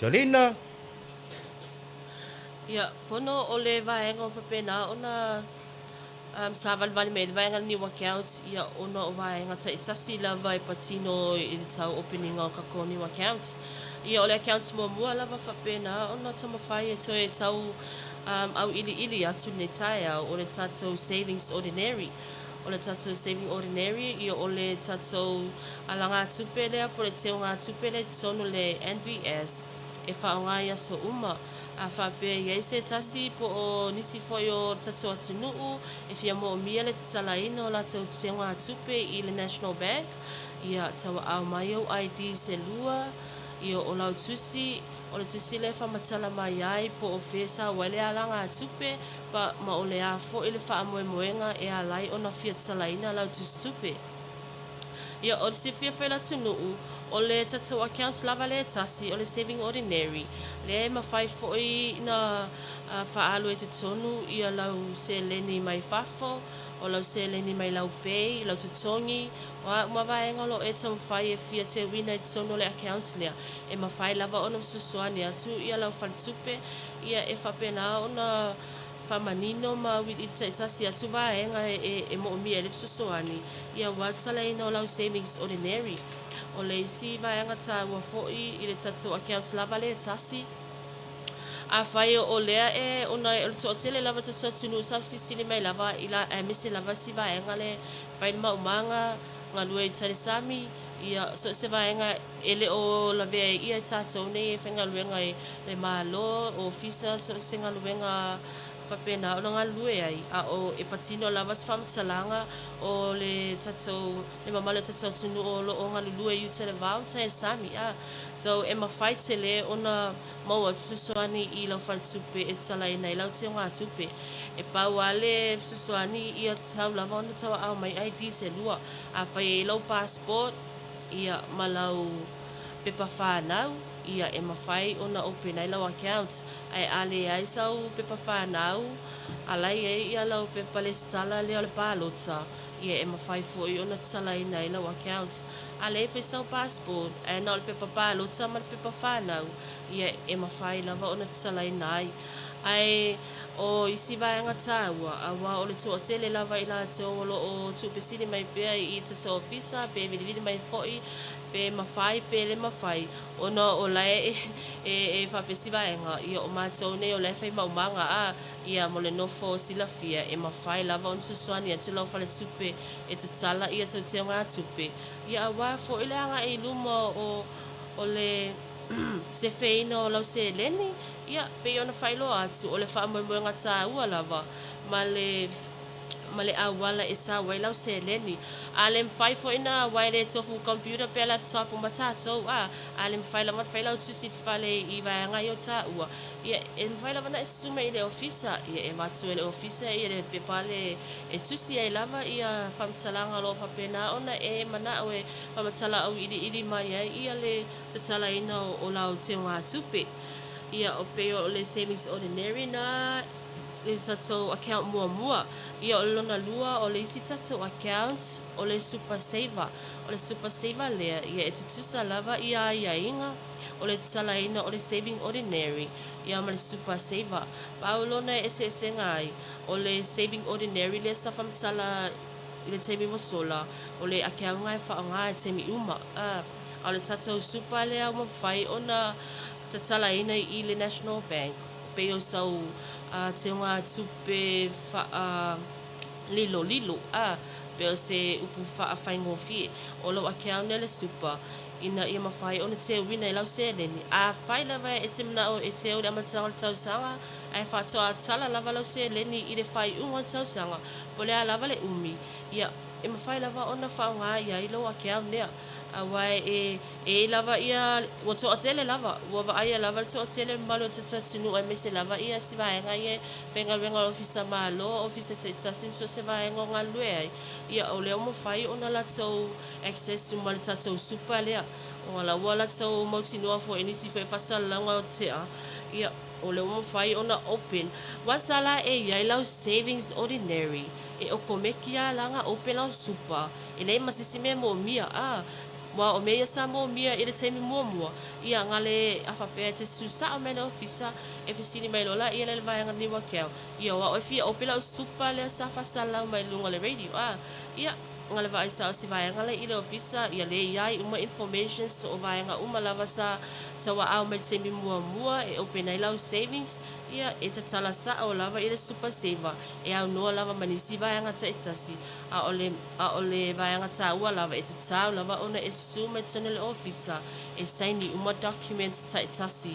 Jolina. Ia, fono o le vaega o faapena ona savalivali mai ai le vaega o le new accounts, ia ona o vaega taitasi lava e patino i le tau opening-a o tatou new accounts. Ia o le accounts muamua lava faapena ona taumafai e toe tau auiliili atu lenei taeao o le tatou savings ordinary. O le tatou saving ordinary, ia o le tatou alagatupe lea po o le teugatupe lea i totonu o le NBS e faaaoga i aso uma. A faapea e i ai se tasi po o nisi foi o le tatou atunuu e fia moomia le tatalaina o latou teugatupe i le National Bank, ia tauaao mai ou ID se lua, ia o lau tusi, o le tusi lea e faamatala mai ai po o fea e sau ai le alagatupe pa, ma o le a foi le faamoemoega e ala ai ona fia tatalaina lau tusitupe. Ia, o le silafia foi e le atunuu, o le tatou accounts lava lea e tasi, o le Saving Ordinary, lea e mafai foi ona faaalu ai i totonu ia lau seleni mai fafo, o lau seleni mai lau pay, lau totogi, o a uma vaega o lo o e taumafai e fia teuina i totonu o le accounts lea, e mafai lava ona fesoasoani atu ia lau faletupe, ia e faapena ona faamanino ma auiliili taitasi atu vaega e moomia ai le fesoasoani, ia aua le tatalaina o lau savings ordinary. O le isi vaega taua foi i le tatou accounts lava lea e tasi, afai o lea e, ona o le toatele lava o le tatou atunuu sa fesilisili mai lava i la, aemaise lava si vaega lea e fai le maumaga, galue i tai i le sami, ia so o se vaega e le o lavea ai ia tatou nei e faigaluega i le Malo, ofisa, so o se galuega faapena ona galulue ai, a o e patino lava se faamatalaga o le tatou, le mamalu o le tatou atunuu o lo o galulue i uta i le vao ma tai i le sami. A so e mafai tele ona maua atu fesoasoani i lau faletupe e tatalaina ai lau teugatupe. E pau lava le fesoasoani ia tatau lava ona tauaao mai ID se lua. Afai e i ai lau passport ia ma lau pepa fanau, ia e mafai ona open ai lau account. Ae a leai sau pepa fanau, a la e i ai ia lau pepa lesitala lea o le palota, ia e mafai foi ona tatalaina ai lau account. A leai foi sau passport, ae na o le pepa palota ma le pepa fanau, ia e mafai lava ona tatalaina ai. Ae o isi vaega taua, aua o le toatele lava i latou o lo o tuufesili mai pea i tatou ofisa pe vilivili mai foi pe mafai pe le mafai, ona o la e e faapea si vaega, ia o matou nei o la e fai maumaga a, ia mo le nofo silafia e mafai lava ona fesoasoani atu lau faletupe e tatala ia tou teugatupe, ia aua foi le agai i luma o o le sefeina o lau seleni, ia, pei ona faailoa atu, o le faamoemoega taua lava ma le ma le auala e sau ai lau seleni. A le mafai foi na, aua e le tofu computer pe laptop uma tatou, a, a le mafai lava ona fai lau tusi i le fale i vaega ia o taua, ia, e mafai lava ona e susu mai i le ofisa, ia, e avatu e le ofisa ia le pepa le e tusi ai lava ia faamatalaga o lo o faapena ona e manao e faamatala auiliili mai ai ia le tatalaina o lau teugatupe. Ia, o pei o le savings ordinary na le tatou account muamua. Ia, o le lona lua o le isi tatou account o le super saver. O le super saver lea, ia e tutusa lava ia aiaiga o le tatalaina o le saving ordinary ia ma le super saver. Pau lona e eseesega ai, o le saving ordinary lea sa faamatala i le taimi ua sola, o le account e faaaoga i taimi uma. A o le tatou super lea ua mafai ona tatalaina i le National Bank, pei o sau teugatupe faalilolilo, a, pei o se upu faafaigofie. O lou account lea le super, ina ia mafai ona teuina i lau seleni. Afai lava e te manao e teu i le amataga o le tausaga, ae faatoa tala lava lau seleni i le faaiuga o le tausaga, po o le a lava le umi, ia, e mafai lava ona faaaoga i ai lou account lea. Aua e i ai lava ia, ua toatele lava, ua vaaia lava le toatele o le mamalu o le tatou atunuu aemaise lava ia si vaega ia e faigaluega o le Ofisa Malo, Ofisa taitasi ma so o se vaega o galulue ai, ia o lea ua mafai ona latou access uma i le tatou super lea. Ona la ua latou mautinoa foi i nisi foi o faasalalauga o tea, ia o lea ua mafai ona open. Once a la e i ai lau savings ordinary, e okomeki lava la ona open lau super, e leai ma se isi mea e moomia, a. Aua o mea ia sa moomia i le taimi muamua, ia gale a faapea e te susu sao mai le ofisa e fesili mai loa laia le vaega new account, ia o au e fia ope lau supa lea sa faasalau mai luga o le radio a. Ia, gale vaai sao si vaega lea i le ofisa, ia le iai uma informations o vaega uma lava sa tauaao mai le taimi muamua e open ai lau savings, ia e tatala sao lava i le super saver e aunoa lava ma nisi vaega taitasi. A o le, a o le vaega taua lava, e tatau lava ona e susu mai totonu o le ofisa e saini uma documents taitasi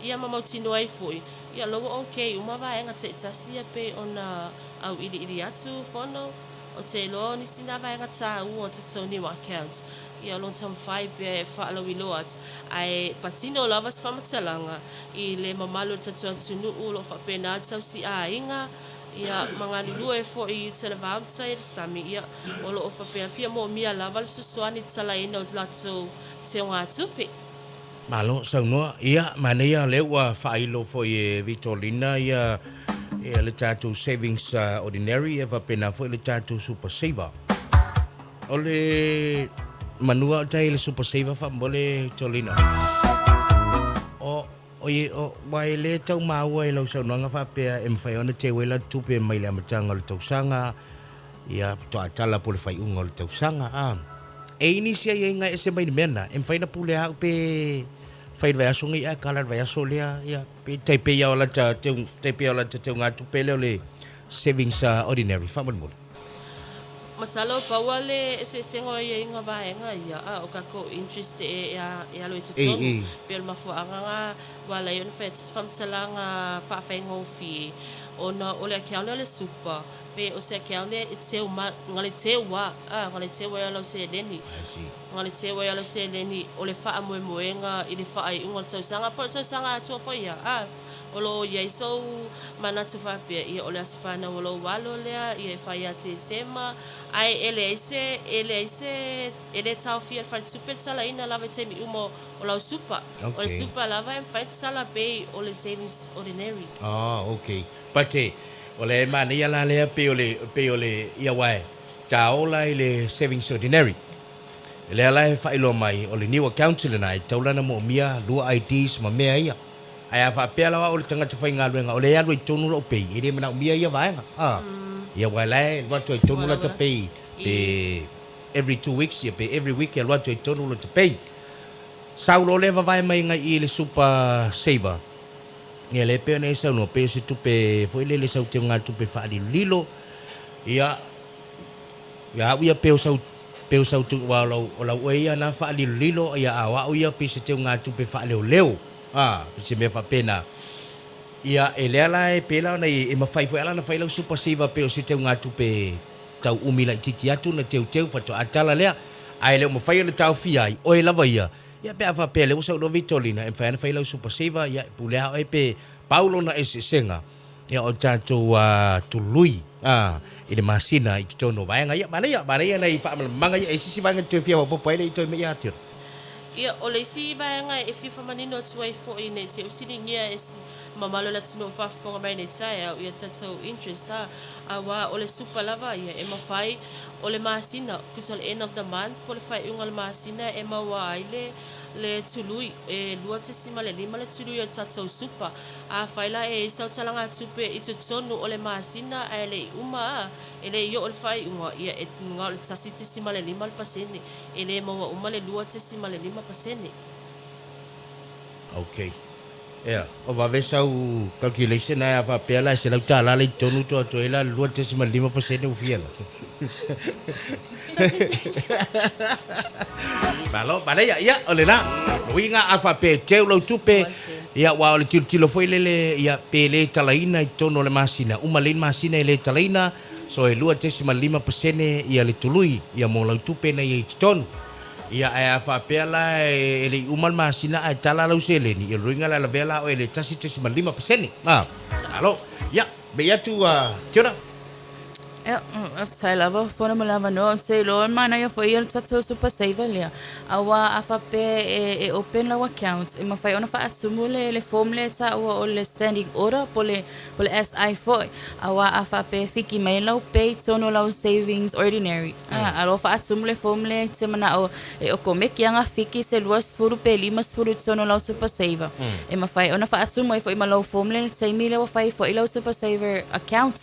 ia ma mautinoa ai foi, ia lo ua okay uma vaega taitasi ia pei ona auiliili atu fono. Ou te iloa o nisi na vaega taua o totonu new account, ia o lo o taumafai pea e faalauiloa atu, ae patino lava se faamatalaga i le mamalu o le tatou atunuu o lo o faapena le tausiaiga, Ia, ma galulue foi i uta le va o tai le sami, ia, o lo o faapea fia moomia lava le fesoasoani tatalaina o latou teugatupe. Malo saunoa. Ia, manaia o lea ua faailo foi e Vitolina ia ia le tatou savings ordinary ia faapena foi le tatou super saver. O le manua o tai le super saver faamolemole Vitolina. O Oi, o, ua e lē tau maua i lau saunoaga faapea e mafai ona teu ai la tupe mai le amataga o le tausaga, ia, faatoa tala po o le faaiuga o le tausaga, a. E i nisi aiaiga e ese mai le mea lena, e mafai ona pule au pe fai le vaiaso nei ae kala le vaiaso lea, ia, pe tai pei lava o lata teu, tai pei lava o lata teugatupe lea o le savings ordinary, faamolemole. Masalo pau a le eseesega o aiaiga vaega ia, a o kakou interest e e alu ai totonu, pei o le mafuaaga na ua ala ai ona fai atu se faamatalaga faafaigofie ona o le account lea o le super pe o se account lea e teu ma na le teu a, a na le teu ai a lau seleni na le teu ai a lau seleni o le faamoemoega i le faaiuga o le tausaga po o le tausaga atoa foi ia a. O lo o i ai sou manatu faapea, ia o le aso fanau o lou alo lea, ia e fai ia Tesema, ae e leai se, e leai se, e le taofia e le faletupe le talaina lava i taimi uma o lau supa. O le supa lava e mafai ona tatala pei o le savings ordinary. Oh, okay. But o le manaia la lea pei o le, pei o le, ia aua e taola i le savings ordinary. Lea la e faailoa mai o le new account lena e tatau la ona moomia lua IDs ma mea ia. Ae a faapea la o au o le tagata faigaluega o lea e alu ai i totonu lou pay, e le manaomia ia vaega. A. Ia aua o la e alu atu ai i totonu lata pay pe every 2 weeks ia pe every week e alu atu ai i totonu lata pay. Sau loa lea vavae mai agai i le super saver, ia lea e pei ona e saunoa, pei o se tupe foi lele sau teugatupe faalilolilo, ia, Ia au ia pei o sau pei o sau aua o lau o lau oe ia na faalilolilo ia a o au ia pei se teugatupe faaleoleo a pei se mea faapena. Ia e lea la e pei la ona e mafai foi a la ona fai lau super saver pei o se teugatupe tau umi laitiiti atu ona teuteu faatoa tala lea. Ae le o mafai ona taofia ai oe lava ia, ia pe a faapea lea ua saunoa Vitolina e mafai lava ona fai lau super saver ia e pule lava oe pe pau lona eseesega Ia o tatou tului i le masina i totonu o vaega ia. Manaia, manaia nai faamalamalamaga ia. E i ai se isi vaega e te toe fia faaopoopo ai le i toe mea ia Tira? Ia, o le isi vaega e fia faamanino atu ai foi nei te usiligia e si mamalu o le atunuu o faafofoga mai nei taeao ia tatou interest a, aua o le supa lava ia e mafai o le masina, tusa o le end of the month po o le faaiuga o le masina e maua ai le le tului, e 2.5 le tului o le tatou supa. Afai la e i ai sau talagatupe i totonu o le masina ae le i uma a, e le i oo le faaiuga, ia e na o le 1.5 le pasene, e le maua uma le 2.5 pasene. Ok. Ea, o vave sau calculation ae a faapea la e $100 la i totonu ua atoa ai la le 2.5% ua fia la. Malo, manaia, ia, o lena. Uiga a faapea e teu lau tupe, ia, aua o le tilotilo foi lele, ia, pe le talaina i totonu o le masina, uma lelei le masina e le talaina, so e 2.5% ia le tului, ia, mo lau tupe na i ai i totonu. Ia, ae a faapea la e le i uma le masina ae tala lau seleni, ia o le uiga la e lavea la oe i le 1.5%. A, malo. Ia, mei atu a Tiona. Ia, faafetai lava Fono mo le avanoa. Ou te iloa e manaia foi ia le tatou super saver lea, aua a faapea e open lau account, e mafai ona faatumu le form lea e taua o le standing order po o le SI foi. Aua a faapea e fiki mai lau pay i totonu o lau savings ordinary, a o lo o faatumu le form lea e te manao e okomeki lava ona fiki se 20 pe 50 i totonu o lau super saver. E mafai ona faatumu ai foi ma lau form lea i le taimi lea ua fai ai foi lau super saver account.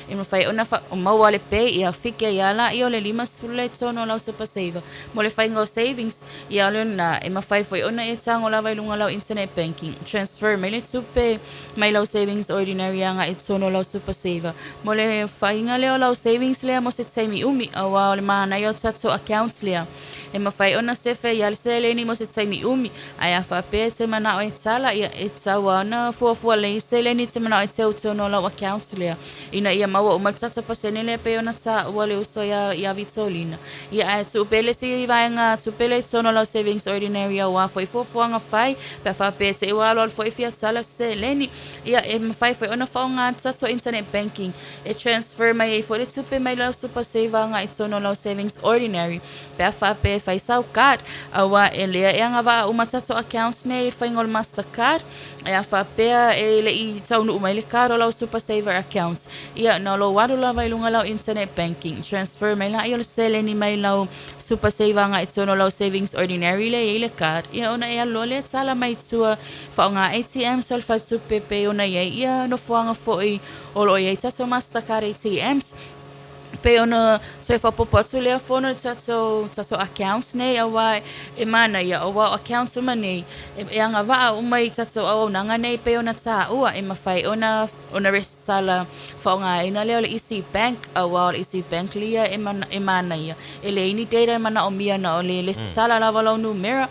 E mafai ona maua le pay ia fiki ai lava laia o le 50 lea i totonu o lau super saver. Mo le faiga o savings, ia o lena, e mafai foi ona e tago lava i luga o lau internet banking, transfer mai le tupe mai lau savings ordinary agai i totonu o lau super saver. Mo le faiga lea o lau savings lea mo se taimi umi, aua o le manaia o tatou accounts lea, e mafai ona sefe ai lava le seleni mo se taimi umi, ae a faapea e te manao e tala, ia, e tatau lava ona fuafua lelei le seleni e te manao e teu i totonu o lau accounts lea, ina ia maua uma le tatou pasene lea e pei ona taua le uso ia, ia Vitolina. Ia, ae tuu pea le isi vaega tupe lea i totonu o lau savings ordinary aua foi fuafuaga fai, pe a faapea e te i ua alualu foi e fia tala se seleni. Ia, e mafai foi ona faaaoga le tatou internet banking e transfer mai ai foi le tupe mai lau super saver agai i totonu o lau savings ordinary pe a faapea e fai sau card, aua e lea e agavaa uma tatou accounts nei i le faiga o le master card, ae a faapea e le i taunuu mai le card o lau super saver accounts, ia na o lou alu lava i luga o lau internet banking, transfer mai laia o le seleni mai lau super saver agai i totonu o lau savings ordinary lea e i ai le card, ia ona e alu loa lea tala mai tua faaaoga ATMs o le faletupe pei ona i ai ia nofoaga foi o lo o i ai tatou Mastercard ATMs. Pei ona toe faaopoopo atu lea fono i tatou, tatou accounts nei aua e manaia aua o accounts uma nei e agavaa uma i tatou auaunaga nei pei ona taua e mafai ona ona resitala faaaogaina lea o le EC Bank aua o le EC Bank lia e e manaia e leai ni data e manaomia na o le resitala lava o lau numera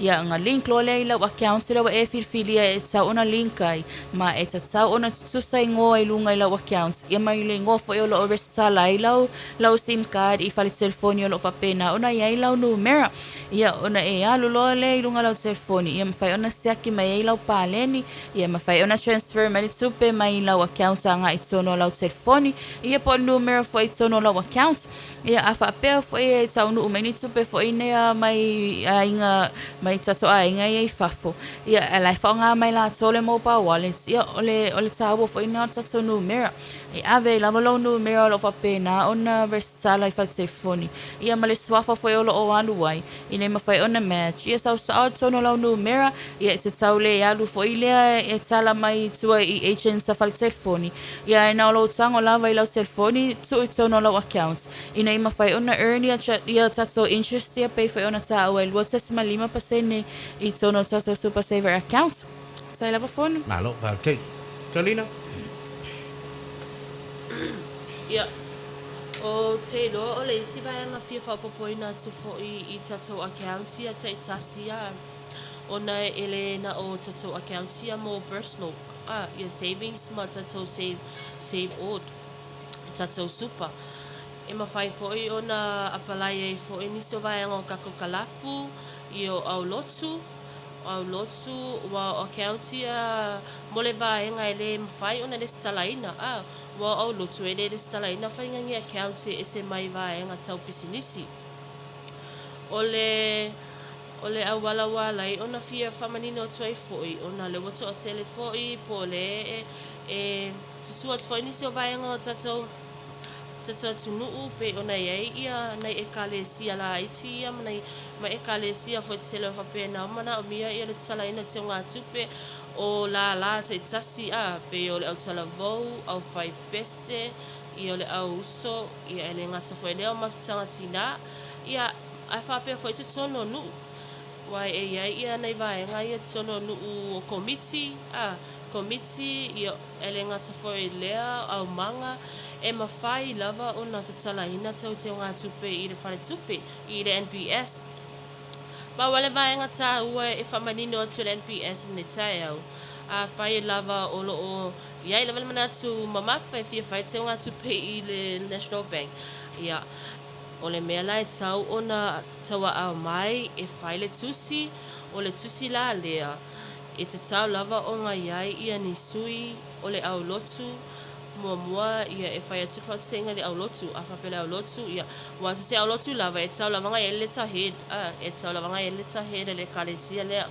Ia, ona link loa lea i lau accounts lea ua e filifilia e tatau ona link ai, ma e tatau ona tutusa igoa i luga i lau accounts, ia ma le igoa foi o lo o resitala ai lau, lau sim card i fale telefoni o lo o faapena ona i ai lau numera. Ia, ona e alu loa lea i luga o lau telefoni, ia mafai ona siaki mai ai lau paleni, ia mafai ona transfer mai le tupe mai lau account agai i totonu o lau telefoni, ia po o le numera foi i totonu o lau account. Ia, a faapea foi e taunuu mai ni tupe foi nei mai aiga, mai tatou aiga ia i fafo, ia, o la e faaaoga mai latou le mobile wallet, ia, o le, o le taua foi lena o le tatou numera. E ave ai lava lou numera o lo o faapena ona resitala i fale telefoni, ia ma le suafa foi o lo o alu ai, ina ia mafai ona match. Ia sau sao i totonu o lau numera, ia e tatau le alu foi lea e tala mai i tua i agents a fale telefoni. Ia ae na o lou tago lava i lau telefoni, tuu i totonu o lau account, ina ia mafai ona earn ia ia tatou interest ia pei foi ona taua e 2.5% i totonu o tatou super saver account. Sai lava fono. Malo, faafetai. Tolina. Ia, ou te iloa o le isi vaega fia faaopoopoina atu foi i tatou accounts ia taitasi a, ona e le na o tatou accounts ia mo personal a, ia savings ma tatou save, save ord, tatou super. E mafai foi ona apalai ai foi nisi o vaega o tatou kalapu, ia o aulotu, Aulotu, ua o account ia mo le vaega e le mafai ona lesitalaina, a ua o aulotu e le lesitalaina faiga ni account e ese mai vaega tau pisinisi. O le o le auala ua ala ai ona fia faamanino atu ai foi ona lea ua toatele foi po o le e e susu atu foi nisi o vaega o tatou tatou atunuu pei ona i ai ia nai Ekalesia laiti ia ma nai ma Ekalesia foi tele o faapena ua manaomia ia le tatalaina o teugatupe o lālā taitasi a pei o le au talavou, au fai pese, ia o le au uso, ia e le gata foi i lea o mafutaga tinā, ia ae faapea foi totonu o nuu. Aua e i ai ia nai vaega ia totonu o nuu o komiti a, komiti, ia E le gata foi i lea aumaga, e mafai lava ona tatalaina tau teugatupe i le faletupe, i le NPS. Pau le vaega taua e faamanino atu e le NPS i lenei taeao, afai lava o lo o i ai lava le manatu mamafa e fia fai teugatupe i le National Bank, ia, o le mea la e tatau ona tauaao mai e fai le tusi, o le tusi la lea, E tatau lava ona i ai ia ni sui o le aulotu Muamua, ia, e fai atu le faateteiga i le aulotu. A faapea le aulotu, ia, aua o se aulotu lava, e tatau lava ona i ai le letterhead, a, e tatau lava ona i ai le letterhead a le Ekalesia lea.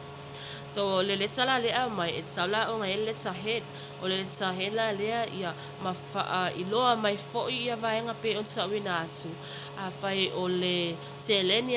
So, o le leta la lea e aumai, e tatau la ona i ai le letterhead. O le letterhead la lea, ia, ma faailoa mai foi ia vaega pei ona sauina atu, afai o le seleni.